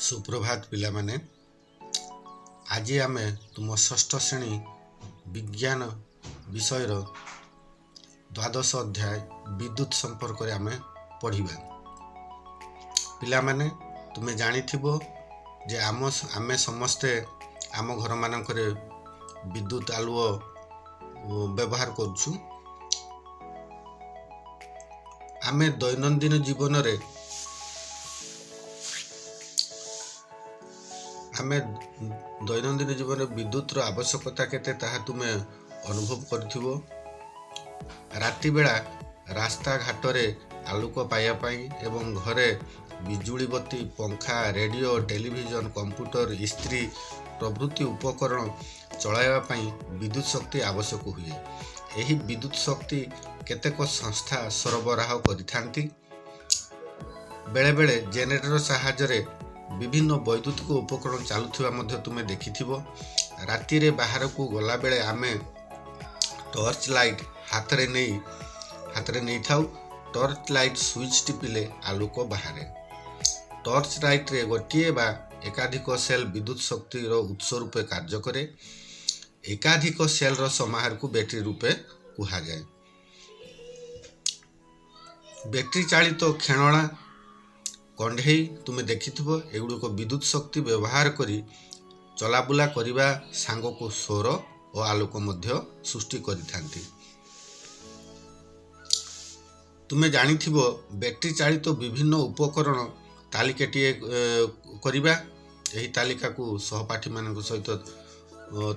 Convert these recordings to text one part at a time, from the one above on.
ସୁପ୍ରଭାତ ପିଲାମାନେ। ଆଜି ଆମେ ତୁମ ଷଷ୍ଠ ଶ୍ରେଣୀ ବିଜ୍ଞାନ ବିଷୟର ଦ୍ୱାଦଶ ଅଧ୍ୟାୟ ବିଦ୍ୟୁତ ସମ୍ପର୍କରେ ଆମେ ପଢ଼ିବା। ପିଲାମାନେ, ତୁମେ ଜାଣିଥିବ ଯେ ଆମେ ସମସ୍ତେ ଆମ ଘରମାନଙ୍କରେ ବିଦ୍ୟୁତ ଆଲୁଅ ବ୍ୟବହାର କରୁଛୁ। ଆମେ ଦୈନନ୍ଦିନ ଜୀବନରେ ବିଦ୍ୟୁତର ଆବଶ୍ୟକତା କେତେ, ତାହା ତୁମେ ଅନୁଭବ କରିଥିବ। ରାତିବେଳା ରାସ୍ତାଘାଟରେ ଆଲୋକ ପାଇବା ପାଇଁ ଏବଂ ଘରେ ବିଜୁଳି ବତି, ପଙ୍ଖା, ରେଡ଼ିଓ, ଟେଲିଭିଜନ, କମ୍ପ୍ୟୁଟର, ଇସ୍ତ୍ରୀ ପ୍ରଭୃତି ଉପକରଣ ଚଳାଇବା ପାଇଁ ବିଦ୍ୟୁତ ଶକ୍ତି ଆବଶ୍ୟକ ହୁଏ। ଏହି ବିଦ୍ୟୁତ ଶକ୍ତି କେତେକ ସଂସ୍ଥା ସରବରାହ କରିଥାନ୍ତି। ବେଳେବେଳେ ଜେନେରେଟର ସାହାଯ୍ୟରେ ବିଭିନ୍ନ ବୈଦ୍ୟୁତିକ ଉପକରଣ ଚାଲୁଥିବା ମଧ୍ୟ ତୁମେ ଦେଖିଥିବ। ରାତିରେ ବାହାରକୁ ଗଲାବେଳେ ଆମେ ଟର୍ଚ୍ଚ ଲାଇଟ୍ ହାତରେ ନେଇଥାଉ। ଟର୍ଚ୍ଚ ଲାଇଟ୍ ସୁଇଚ୍ ଟିପିଲେ ଆଲୋକ ବାହାରେ। ଟର୍ଚ୍ଚ ଲାଇଟ୍ରେ ଗୋଟିଏ ବା ଏକାଧିକ ସେଲ୍ ବିଦ୍ୟୁତ ଶକ୍ତିର ଉତ୍ସ ରୂପେ କାର୍ଯ୍ୟ କରେ। ଏକାଧିକ ସେଲ୍ର ସମାହାରକୁ ବ୍ୟାଟେରୀ ରୂପେ କୁହାଯାଏ। ବ୍ୟାଟେରୀ ଚାଳିତ ଖେଳଣା, କଣ୍ଢେଇ ତୁମେ ଦେଖିଥିବ। ଏଗୁଡ଼ିକ ବିଦ୍ୟୁତ ଶକ୍ତି ବ୍ୟବହାର କରି ଚଲାବୁଲା କରିବା ସାଙ୍ଗକୁ ସ୍ୱର ଓ ଆଲୋକ ମଧ୍ୟ ସୃଷ୍ଟି କରିଥାନ୍ତି। ତୁମେ ଜାଣିଥିବ, ବ୍ୟାଟେରୀ ଚାଳିତ ବିଭିନ୍ନ ଉପକରଣ ତାଲିକାଟିଏ କରିବା। ଏହି ତାଲିକାକୁ ସହପାଠୀମାନଙ୍କ ସହିତ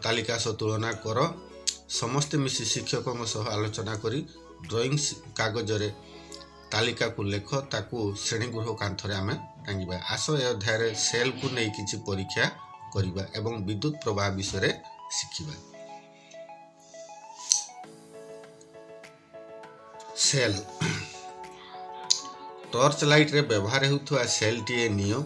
ତାଲିକା ସହ ତୁଳନା କର। ସମସ୍ତେ ମିଶି ଶିକ୍ଷକଙ୍କ ସହ ଆଲୋଚନା କରି ଡ୍ରଇଂ କାଗଜରେ ତାଲିକାକୁ ଲେଖ। ତାକୁ ଶ୍ରେଣୀଗୃହ କାନ୍ଥରେ ଆମେ ଟାଙ୍ଗିବା। ଆସ, ଏ ଅଧ୍ୟାୟରେ ସେଲ୍କୁ ନେଇ କିଛି ପରୀକ୍ଷା କରିବା ଏବଂ ବିଦ୍ୟୁତ ପ୍ରବାହ ବିଷୟରେ ଶିଖିବା। ସେଲ୍। ଟର୍ଚ୍ଚ ଲାଇଟ୍ରେ ବ୍ୟବହାର ହେଉଥିବା ସେଲ୍ଟିଏ ନିଅ।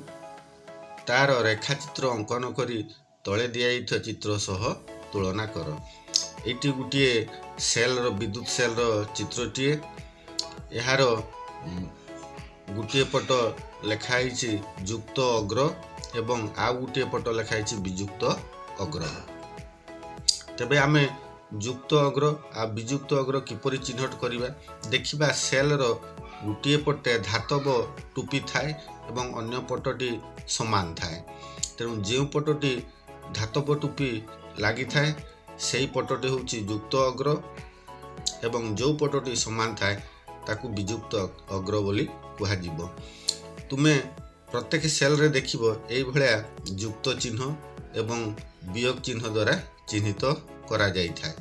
ତାର ରେଖାଚିତ୍ର ଅଙ୍କନ କରି ତଳେ ଦିଆଯାଇଥିବା ଚିତ୍ର ସହ ତୁଳନା କର। ଏଇଠି ଗୋଟିଏ ସେଲ୍ର, ବିଦ୍ୟୁତ ସେଲ୍ର ଚିତ୍ରଟିଏ। ଏହାର ଗୋଟିଏ ପଟ ଲେଖା ହେଇଛି ଯୁକ୍ତ ଅଗ୍ର ଏବଂ ଆଉ ଗୋଟିଏ ପଟ ଲେଖା ହେଇଛି ବିଯୁକ୍ତ ଅଗ୍ର। ତେବେ ଆମେ ଯୁକ୍ତ ଅଗ୍ର ଆଉ ବିଯୁକ୍ତ ଅଗ୍ର କିପରି ଚିହ୍ନଟ କରିବା, ଦେଖିବା। ସେଲ୍ର ଗୋଟିଏ ପଟେ ଧାତବ ଟୋପି ଥାଏ ଏବଂ ଅନ୍ୟ ପଟଟି ସମାନ ଥାଏ। ତେଣୁ ଯେଉଁ ପଟଟି ଧାତବ ଟୋପି ଲାଗିଥାଏ, ସେଇ ପଟଟି ହେଉଛି ଯୁକ୍ତ ଅଗ୍ର ଏବଂ ଯେଉଁ ପଟଟି ସମାନ ଥାଏ, ତାକୁ ବିଯୁକ୍ତ ଅଗ୍ର ବୋଲି କୁହାଯିବ। ତୁମେ ପ୍ରତ୍ୟେକ ସେଲ୍ରେ ଦେଖିବ, ଏଇଭଳିଆ ଯୁକ୍ତ ଚିହ୍ନ ଏବଂ ବିୟୋଗ ଚିହ୍ନ ଦ୍ୱାରା ଚିହ୍ନିତ କରାଯାଇଥାଏ।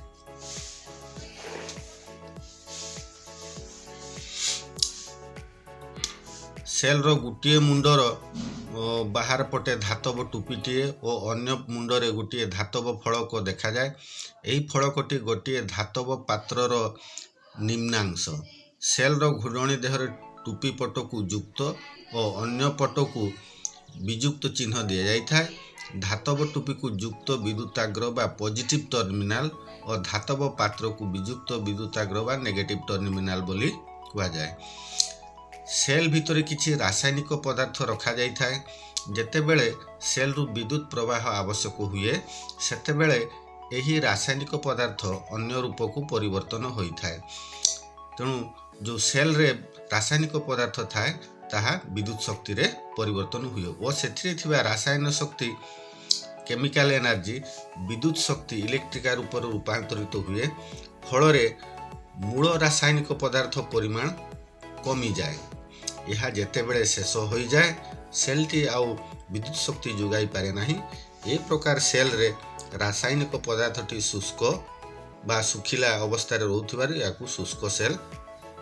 ସେଲ୍ର ଗୋଟିଏ ମୁଣ୍ଡର ବାହାର ପଟେ ଧାତବ ଟୋପିଟିଏ ଓ ଅନ୍ୟ ମୁଣ୍ଡରେ ଗୋଟିଏ ଧାତବ ଫଳକ ଦେଖାଯାଏ। ଏହି ଫଳକଟି ଗୋଟିଏ ଧାତବ ପାତ୍ରର ନିମ୍ନାଂଶ। ସେଲ୍ର ଘୂର୍ଣ୍ଣୀ ଦେହରେ ଟୋପି ପଟକୁ ଯୁକ୍ତ ଓ ଅନ୍ୟ ପଟକୁ ବିଯୁକ୍ତ ଚିହ୍ନ ଦିଆଯାଇଥାଏ। ଧାତବ ଟୋପିକୁ ଯୁକ୍ତ ବିଦ୍ୟୁତାଗ୍ର ବା ପଜିଟିଭ୍ ଟର୍ମିନାଲ ଓ ଧାତବ ପାତ୍ରକୁ ବିଯୁକ୍ତ ବିଦ୍ୟୁତାଗ୍ର ବା ନେଗେଟିଭ୍ ଟର୍ମିନାଲ ବୋଲି କୁହାଯାଏ। ସେଲ୍ ଭିତରେ କିଛି ରାସାୟନିକ ପଦାର୍ଥ ରଖାଯାଇଥାଏ। ଯେତେବେଳେ ସେଲ୍ରୁ ବିଦ୍ୟୁତ ପ୍ରବାହ ଆବଶ୍ୟକ ହୁଏ, ସେତେବେଳେ ଏହି ରାସାୟନିକ ପଦାର୍ଥ ଅନ୍ୟ ରୂପକୁ ପରିବର୍ତ୍ତନ ହୋଇଥାଏ। ତେଣୁ ଯେଉଁ ସେଲ୍ରେ ରାସାୟନିକ ପଦାର୍ଥ ଥାଏ, ତାହା ବିଦ୍ୟୁତ ଶକ୍ତିରେ ପରିବର୍ତ୍ତନ ହୁଏ ଓ ସେଥିରେ ଥିବା ରାସାୟନ ଶକ୍ତି, କେମିକାଲ ଏନର୍ଜି, ବିଦ୍ୟୁତ ଶକ୍ତି, ଇଲେକ୍ଟ୍ରିକାଲ ରୂପରେ ରୂପାନ୍ତରିତ ହୁଏ। ଫଳରେ ମୂଳ ରାସାୟନିକ ପଦାର୍ଥ ପରିମାଣ କମିଯାଏ। ଏହା ଯେତେବେଳେ ଶେଷ ହୋଇଯାଏ, ସେଲ୍ଟି ଆଉ ବିଦ୍ୟୁତ ଶକ୍ତି ଯୋଗାଇ ପାରେ ନାହିଁ। ଏ ପ୍ରକାର ସେଲ୍ରେ ରାସାୟନିକ ପଦାର୍ଥଟି ଶୁଷ୍କ ବା ଶୁଖିଲା ଅବସ୍ଥାରେ ରହୁଥିବାରୁ ଏହାକୁ ଶୁଷ୍କ ସେଲ୍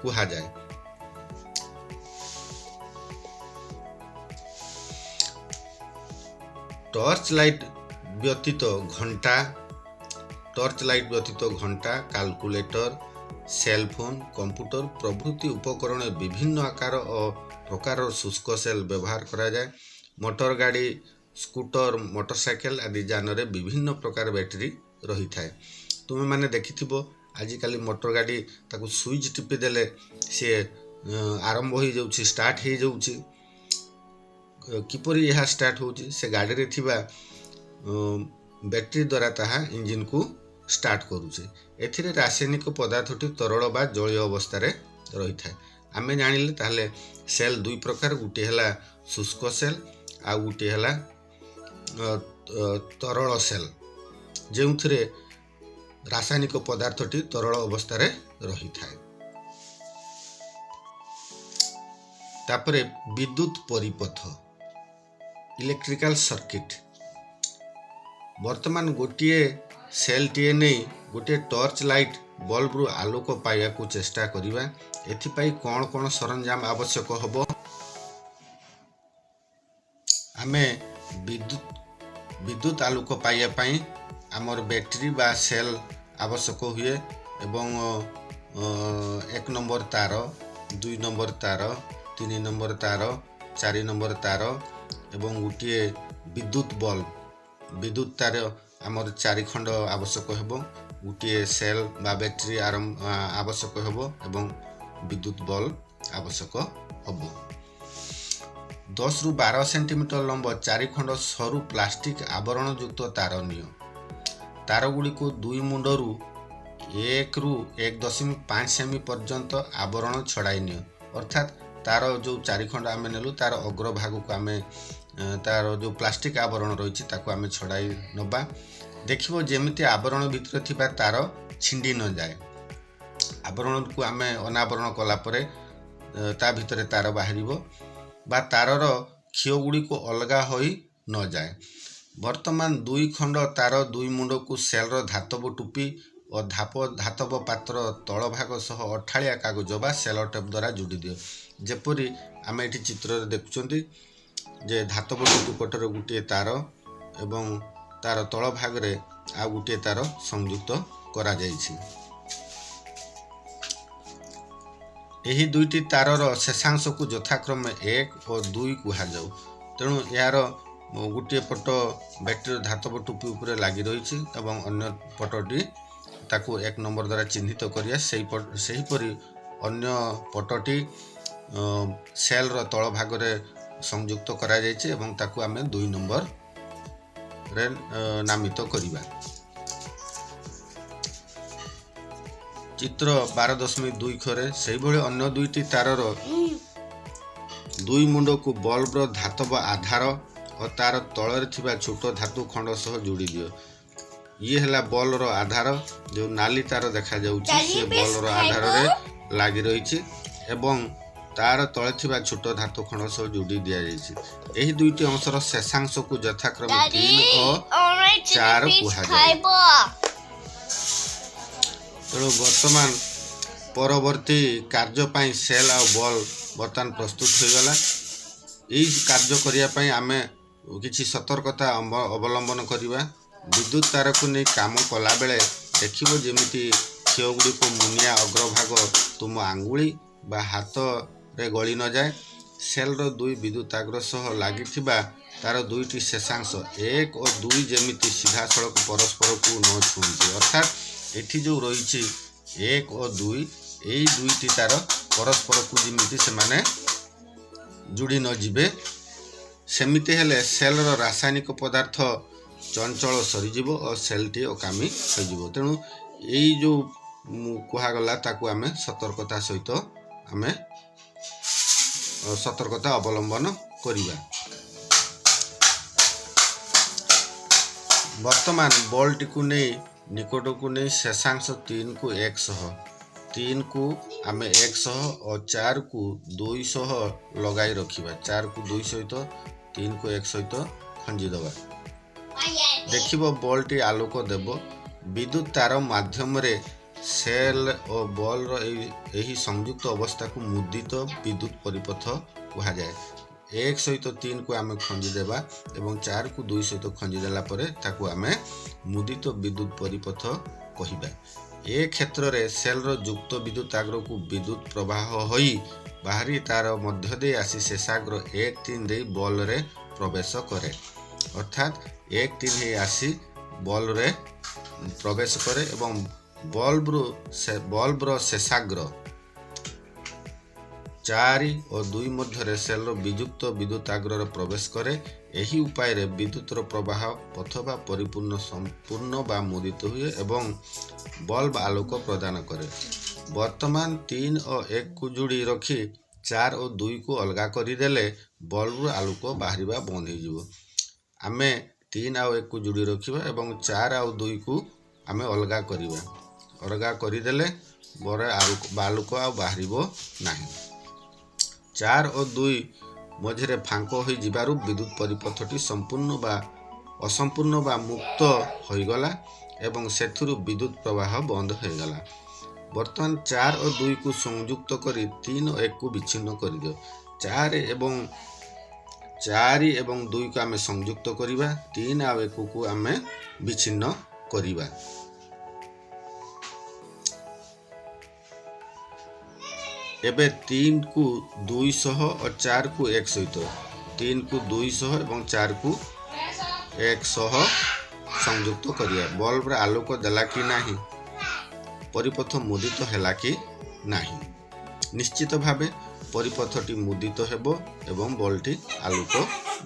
କୁହାଯାଏ। ଟର୍ଚ୍ଚ ଲାଇଟ୍ ବ୍ୟତୀତ ଘଣ୍ଟା, କାଲକୁଲେଟର, ସେଲ୍ ଫୋନ୍, କମ୍ପ୍ୟୁଟର ପ୍ରଭୃତି ଉପକରଣରେ ବିଭିନ୍ନ ଆକାର ଓ ପ୍ରକାରର ଶୁଷ୍କ ସେଲ୍ ବ୍ୟବହାର କରାଯାଏ। ମୋଟର ଗାଡ଼ି, ସ୍କୁଟର, ମୋଟରସାଇକେଲ ଆଦି ଯାନରେ ବିଭିନ୍ନ ପ୍ରକାର ବ୍ୟାଟେରୀ ରହିଥାଏ। ତୁମେମାନେ ଦେଖିଥିବ, ଆଜିକାଲି ମୋଟର ଗାଡ଼ି, ତାକୁ ସୁଇଚ୍ ଟିପି ଦେଲେ ସିଏ ଆରମ୍ଭ ହେଇଯାଉଛି, ଷ୍ଟାର୍ଟ ହେଇଯାଉଛି। କିପରି ଏହା ଷ୍ଟାର୍ଟ ହେଉଛି? ସେ ଗାଡ଼ିରେ ଥିବା ବ୍ୟାଟେରୀ ଦ୍ୱାରା ତାହା ଇଞ୍ଜିନକୁ ଷ୍ଟାର୍ଟ କରୁଛି। ଏଥିରେ ରାସାୟନିକ ପଦାର୍ଥଟି ତରଳ ବା ଜଳୀୟ ଅବସ୍ଥାରେ ରହିଥାଏ। ଆମେ ଜାଣିଲେ ତାହେଲେ ସେଲ୍ ଦୁଇ ପ୍ରକାର, ଗୋଟିଏ ହେଲା ଶୁଷ୍କ ସେଲ୍ ଆଉ ଗୋଟିଏ ହେଲା ତରଳ ସେଲ୍, ଯେଉଁଥିରେ ରାସାୟନିକ ପଦାର୍ଥଟି ତରଳ ଅବସ୍ଥାରେ ରହିଥାଏ। ତାପରେ ବିଦ୍ୟୁତ ପରିପଥ, ଇଲେକ୍ଟ୍ରିକାଲ ସର୍କିଟ୍। ବର୍ତ୍ତମାନ ଗୋଟିଏ ସେଲ୍ଟିଏ ନେଇ ଗୋଟିଏ ଟର୍ଚ୍ଚ ଲାଇଟ୍ ବଲ୍ବରୁ ଆଲୋକ ପାଇବାକୁ ଚେଷ୍ଟା କରିବା। ଏଥିପାଇଁ କ'ଣ କ'ଣ ସରଞ୍ଜାମ ଆବଶ୍ୟକ ହେବ? ଆମେ ବିଦ୍ୟୁତ ଆଲୋକ ପାଇବା ପାଇଁ ଆମର ବ୍ୟାଟେରୀ ବା ସେଲ୍ ଆବଶ୍ୟକ ହୁଏ ଏବଂ 1 ନମ୍ବର ତାର, 2 ନମ୍ବର ତାର, 3 ନମ୍ବର ତାର, 4 ନମ୍ବର ତାର ଏବଂ ଗୋଟିଏ ବିଦ୍ୟୁତ ବଲ୍ବ। ବିଦ୍ୟୁତ ତାର ଆମର 4 ଖଣ୍ଡ ଆବଶ୍ୟକ ହେବ, ଗୋଟିଏ ସେଲ୍ ବା ବ୍ୟାଟେରୀ ଆବଶ୍ୟକ ହେବ ଏବଂ ବିଦ୍ୟୁତ ବଲ୍ବ ଆବଶ୍ୟକ ହେବ। 10ରୁ 12 ସେଣ୍ଟିମିଟର ଲମ୍ବ 4 ଖଣ୍ଡ ସରୁ ପ୍ଲାଷ୍ଟିକ୍ ଆବରଣଯୁକ୍ତ ତାର ନିଅ। ତାରଗୁଡ଼ିକୁ ଦୁଇ ମୁଣ୍ଡରୁ 1ରୁ 1.5 ସେମି ପର୍ଯ୍ୟନ୍ତ ଆବରଣ ଛଡ଼ାଇ ନିଅ। ଅର୍ଥାତ୍ ତାର ଯେଉଁ 4 ଖଣ୍ଡ ଆମେ ନେଲୁ, ତାର ଅଗ୍ରଭାଗକୁ ଆମେ ତାର ଯେଉଁ ପ୍ଲାଷ୍ଟିକ୍ ଆବରଣ ରହିଛି ତାକୁ ଆମେ ଛଡ଼ାଇ ନେବା। ଦେଖିବ ଯେମିତି ଆବରଣ ଭିତରେ ଥିବା ତାର ଛିଣ୍ଡି ନଯାଏ। ଆବରଣକୁ ଆମେ ଅନାବରଣ କଲା ପରେ ତା ଭିତରେ ତାର ବାହାରିବ ବା ତାରର ଖିଅ ଗୁଡ଼ିକୁ ଅଲଗା ହୋଇ ନଯାଏ। ବର୍ତ୍ତମାନ 2 ଖଣ୍ଡ ତାର ଦୁଇ ମୁଣ୍ଡକୁ ସେଲ୍ର ଧାତବ ଟୋପି ଓ ଧାତବ ପାତ୍ର ତଳ ଭାଗ ସହ ଅଠାଳିଆ କାଗଜ ବା ସେଲୋ ଟେପ୍ ଦ୍ୱାରା ଯୋଡ଼ି ଦିଅ। ଯେପରି ଆମେ ଏଠି ଚିତ୍ରରେ ଦେଖୁଛନ୍ତି ଯେ ଧାତବ ଟୋପି ପଟରେ ଗୋଟିଏ ତାର ଏବଂ ତାର ତଳ ଭାଗରେ ଆଉ ଗୋଟିଏ ତାର ସଂଯୁକ୍ତ କରାଯାଇଛି। ଏହି ଦୁଇଟି ତାରର ଶେଷାଂଶକୁ ଯଥାକ୍ରମେ 1 ଓ 2 କୁହାଯାଉ। ତେଣୁ ଏହାର ଗୋଟିଏ ପଟ ବ୍ୟାଟେରୀର ଧାତବ ଟୋପି ଉପରେ ଲାଗି ରହିଛି ଏବଂ ଅନ୍ୟ ପଟଟି ତାକୁ 1 ନମ୍ବର ଦ୍ୱାରା ଚିହ୍ନିତ କରିବା। ସେହିପରି ଅନ୍ୟ ପଟଟି ସେଲ୍ର ତଳ ଭାଗରେ ସଂଯୁକ୍ତ କରାଯାଇଛି ଏବଂ ତାକୁ ଆମେ 2 ନମ୍ବରରେ ନାମିତ କରିବା। ଚିତ୍ର 12.2 ଖରେ ସେଇଭଳି ଅନ୍ୟ ଦୁଇଟି ତାରର ଦୁଇ ମୁଣ୍ଡକୁ ବଲ୍ବର ଧାତବ ଆଧାର ଓ ତାର ତଳରେ ଥିବା ଛୋଟ ଧାତୁ ଖଣ୍ଡ ସହ ଯୋଡ଼ି ଦିଅ। ଇଏ ହେଲା ବଲ୍ର ଆଧାର, ଯେଉଁ ନାଲି ତାର ଦେଖାଯାଉଛି ସେ ବଲ୍ର ଆଧାରରେ ଲାଗି ରହିଛି ଏବଂ ତାର ତଳେ ଥିବା ଛୋଟ ଧାତୁ ଖଣ୍ଡ ସହ ଯୋଡ଼ି ଦିଆଯାଇଛି। ଏହି ଦୁଇଟି ଅଂଶର ଶେଷାଂଶକୁ ଯଥାକ୍ରମେ 3 ଓ 4 କୁହାଯାଏ। ତେଣୁ ବର୍ତ୍ତମାନ ପରବର୍ତ୍ତୀ କାର୍ଯ୍ୟ ପାଇଁ ସେଲ୍ ଆଉ ବଲ୍ ବର୍ତ୍ତମାନ ପ୍ରସ୍ତୁତ ହୋଇଗଲା। ଏଇ କାର୍ଯ୍ୟ କରିବା ପାଇଁ ଆମେ କିଛି ସତର୍କତା ଅବଲମ୍ବନ କରିବା। ବିଦ୍ୟୁତ ତାରକୁ ନେଇ କାମ କଲାବେଳେ ଦେଖିବ ଯେମିତି ଖିଅ ଗୁଡ଼ିକୁ ମୁନିଆ ଅଗ୍ରଭାଗ ତୁମ ଆଙ୍ଗୁଳି ବା ହାତରେ ଗଳି ନଯାଏ। ସେଲ୍ର ଦୁଇ ବିଦ୍ୟୁତ ଆଗ୍ର ସହ ଲାଗିଥିବା ତାର ଦୁଇଟି ଶେଷାଂଶ 1 ଓ 2 ଯେମିତି ସିଧାସଳଖ ପରସ୍ପରକୁ ନ ଛୁଅନ୍ତି। ଅର୍ଥାତ୍ ଏଠି ଯେଉଁ ରହିଛି 1 ଓ 2, ଏଇ ଦୁଇଟି ତାର ପରସ୍ପରକୁ ଯେମିତି ସେମାନେ ଯୋଡ଼ି ନଯିବେ। ସେମିତି ହେଲେ ସେଲ୍ର ରାସାୟନିକ ପଦାର୍ଥ ଚଞ୍ଚଳ ସରିଯିବ ଓ ସେଲ୍ଟି ଅକାମୀ ହୋଇଯିବ। ତେଣୁ ଏଇ ଯେଉଁ କୁହାଗଲା ତାକୁ ଆମେ ସତର୍କତା ସହିତ ଆମେ ସତର୍କତା ଅବଲମ୍ବନ କରିବା। ବର୍ତ୍ତମାନ ବଲ୍ଟିକୁ ନେଇ ନିକଟକୁ ନେଇ ଶେଷାଂଶ 3କୁ 1 ସହ, 3କୁ ଆମେ 1 ସହ ଓ 4କୁ 2 ସହ ଲଗାଇ ରଖିବା। 4କୁ 2 ସହିତ 3କୁ 1 ସହିତ ଖଞ୍ଜିଦେବା। ଦେଖିବ ବଲ୍ଟି ଆଲୋକ ଦେବ। ବିଦ୍ୟୁତ ତାର ମାଧ୍ୟମରେ ସେଲ୍ ଓ ବଲ୍ର ଏହି ସଂଯୁକ୍ତ ଅବସ୍ଥାକୁ ମୁଦ୍ରିତ ବିଦ୍ୟୁତ ପରିପଥ କୁହାଯାଏ। 1 ସହିତ 3କୁ ଆମେ ଖଞ୍ଜିଦେବା ଏବଂ 4କୁ 2 ସହିତ ଖଞ୍ଜିଦେଲା ପରେ ତାକୁ ଆମେ ମୁଦ୍ରିତ ବିଦ୍ୟୁତ ପରିପଥ କହିବା। ଏ କ୍ଷେତ୍ରରେ ସେଲ୍ର ଯୁକ୍ତ ବିଦ୍ୟୁତ ଆଗ୍ରକୁ ବିଦ୍ୟୁତ ପ୍ରବାହ ହୋଇ ବାହାରି ତାର ମଧ୍ୟ ଦେଇ ଆସି ଶେଷାଗ୍ର 1 3 ଦେଇ ବଲ୍ରେ ପ୍ରବେଶ କରେ। ଅର୍ଥାତ୍ 1 3 ହେଇ ଆସି ବଲ୍ରେ ପ୍ରବେଶ କରେ ଏବଂ ବଲ୍ବର ଶେଷାଗ୍ର 4 ଓ 2 ମଧ୍ୟରେ ସେଲ୍ର ବିଯୁକ୍ତ ବିଦ୍ୟୁତ ଆଗ୍ରର ପ୍ରବେଶ କରେ। ଏହି ଉପାୟରେ ବିଦ୍ୟୁତର ପ୍ରବାହ ପଥ ବା ପରିପୂର୍ଣ୍ଣ ସମ୍ପୂର୍ଣ୍ଣ ବା ମୁଦିତ ହୁଏ ଏବଂ ବଲ୍ବ ଆଲୋକ ପ୍ରଦାନ କରେ। ବର୍ତ୍ତମାନ 3 ଓ 1କୁ ଯୋଡ଼ି ରଖି 4 ଓ 2କୁ ଅଲଗା କରିଦେଲେ ବଲ୍ବରୁ ଆଲୋକ ବାହାରିବା ବନ୍ଦ ହେଇଯିବ। ଆମେ 3 ଆଉ 1କୁ ଯୋଡ଼ି ରଖିବା ଏବଂ 4 ଆଉ 2କୁ ଆମେ ଅଲଗା କରିବା। ଅଲଗା କରିଦେଲେ ପରେ ଆଲୋକ ଆଉ ବାହାରିବ ନାହିଁ। 4 ଓ 2 ମଝିରେ ଫାଙ୍କ ହୋଇଯିବାରୁ ବିଦ୍ୟୁତ ପରିପଥଟି ସମ୍ପୂର୍ଣ୍ଣ ବା ଅସମ୍ପୂର୍ଣ୍ଣ ବା ମୁକ୍ତ ହୋଇଗଲା ଏବଂ ସେଥିରୁ ବିଦ୍ୟୁତ ପ୍ରବାହ ବନ୍ଦ ହୋଇଗଲା। ବର୍ତ୍ତମାନ 4 ଓ 2କୁ ସଂଯୁକ୍ତ କରି 3 ଓ 1କୁ ବିଚ୍ଛିନ୍ନ କରିଦିଅ। 4 ଏବଂ 2କୁ ଆମେ ସଂଯୁକ୍ତ କରିବା, 3 ଆଉ 1କୁ ଆମେ ବିଚ୍ଛିନ୍ନ କରିବା। ଏବେ 3କୁ 2 ସହ ଓ 4କୁ 1 ସହିତ, 3କୁ 2 ସହ ଏବଂ 4କୁ 1 ସହ ସଂଯୁକ୍ତ କରିବା। ବଲ୍ବରେ ଆଲୋକ ଦେଲା କି ନାହିଁ? ପରିପଥ ମୁଦିତ ହେଲା କି ନାହିଁ? ନିଶ୍ଚିତ ଭାବେ ପରିପଥଟି ମୁଦିତ ହେବ ଏବଂ ବଲ୍ବଟି ଆଲୋକ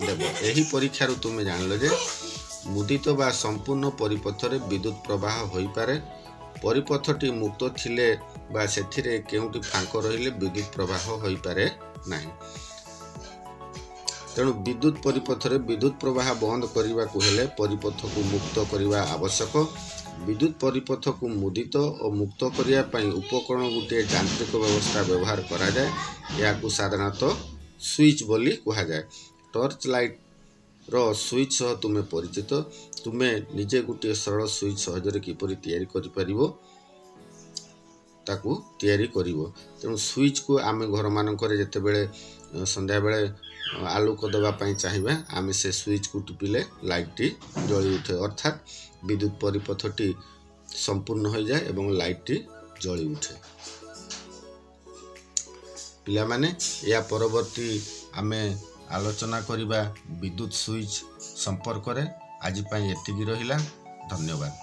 ଦେବ। ଏହି ପରୀକ୍ଷାରୁ ତୁମେ ଜାଣିଲ ଯେ ମୁଦିତ ବା ସମ୍ପୂର୍ଣ୍ଣ ପରିପଥରେ ବିଦ୍ୟୁତ ପ୍ରବାହ ହୋଇପାରେ। ପରିପଥଟି ମୁକ୍ତ ଥିଲେ ବା ସେଥିରେ କେଉଁଠି ଫାଙ୍କ ରହିଲେ ବିଦ୍ୟୁତ ପ୍ରବାହ ହୋଇପାରେ ନାହିଁ। ତେଣୁ ବିଦ୍ୟୁତ ପରିପଥରେ ବିଦ୍ୟୁତ ପ୍ରବାହ ବନ୍ଦ କରିବାକୁ ହେଲେ ପରିପଥକୁ ମୁକ୍ତ କରିବା ଆବଶ୍ୟକ। ବିଦ୍ୟୁତ ପରିପଥକୁ ମୁଦିତ ଓ ମୁକ୍ତ କରିବା ପାଇଁ ଉପକରଣ ଗୋଟିଏ ଯାନ୍ତ୍ରିକ ବ୍ୟବସ୍ଥା ବ୍ୟବହାର କରାଯାଏ। ଏହାକୁ ସାଧାରଣତଃ ସୁଇଚ୍ ବୋଲି କୁହାଯାଏ। ଟର୍ଚ୍ଚ ଲାଇଟ୍ର ସୁଇଚ୍ ସହ ତୁମେ ପରିଚିତ। ତୁମେ ନିଜେ ଗୋଟିଏ ସରଳ ସୁଇଚ୍ ସହଜରେ କିପରି ତିଆରି କରିପାରିବ, ତାକୁ ତିଆରି କରିବ। ତେଣୁ ସୁଇଚ୍କୁ ଆମେ ଘରମାନଙ୍କରେ ଯେତେବେଳେ ସନ୍ଧ୍ୟାବେଳେ ଆଲୋକ ଦେବା ପାଇଁ ଚାହିଁବା, ଆମେ ସେ ସୁଇଚ୍କୁ ଟିପିଲେ ଲାଇଟ୍ଟି ଜଳି ଉଠେ, ଅର୍ଥାତ୍ ବିଦ୍ୟୁତ ପରିପଥଟି ସମ୍ପୂର୍ଣ୍ଣ ହୋଇଯାଏ ଏବଂ ଲାଇଟ୍ଟି ଜଳି ଉଠେ। ପିଲାମାନେ, ଏହା ପରବର୍ତ୍ତୀ ଆମେ ଆଲୋଚନା କରିବା ବିଦ୍ୟୁତ ସୁଇଚ୍ ସମ୍ପର୍କରେ। ଆଜି ପାଇଁ ଏତିକି ରହିଲା। ଧନ୍ୟବାଦ।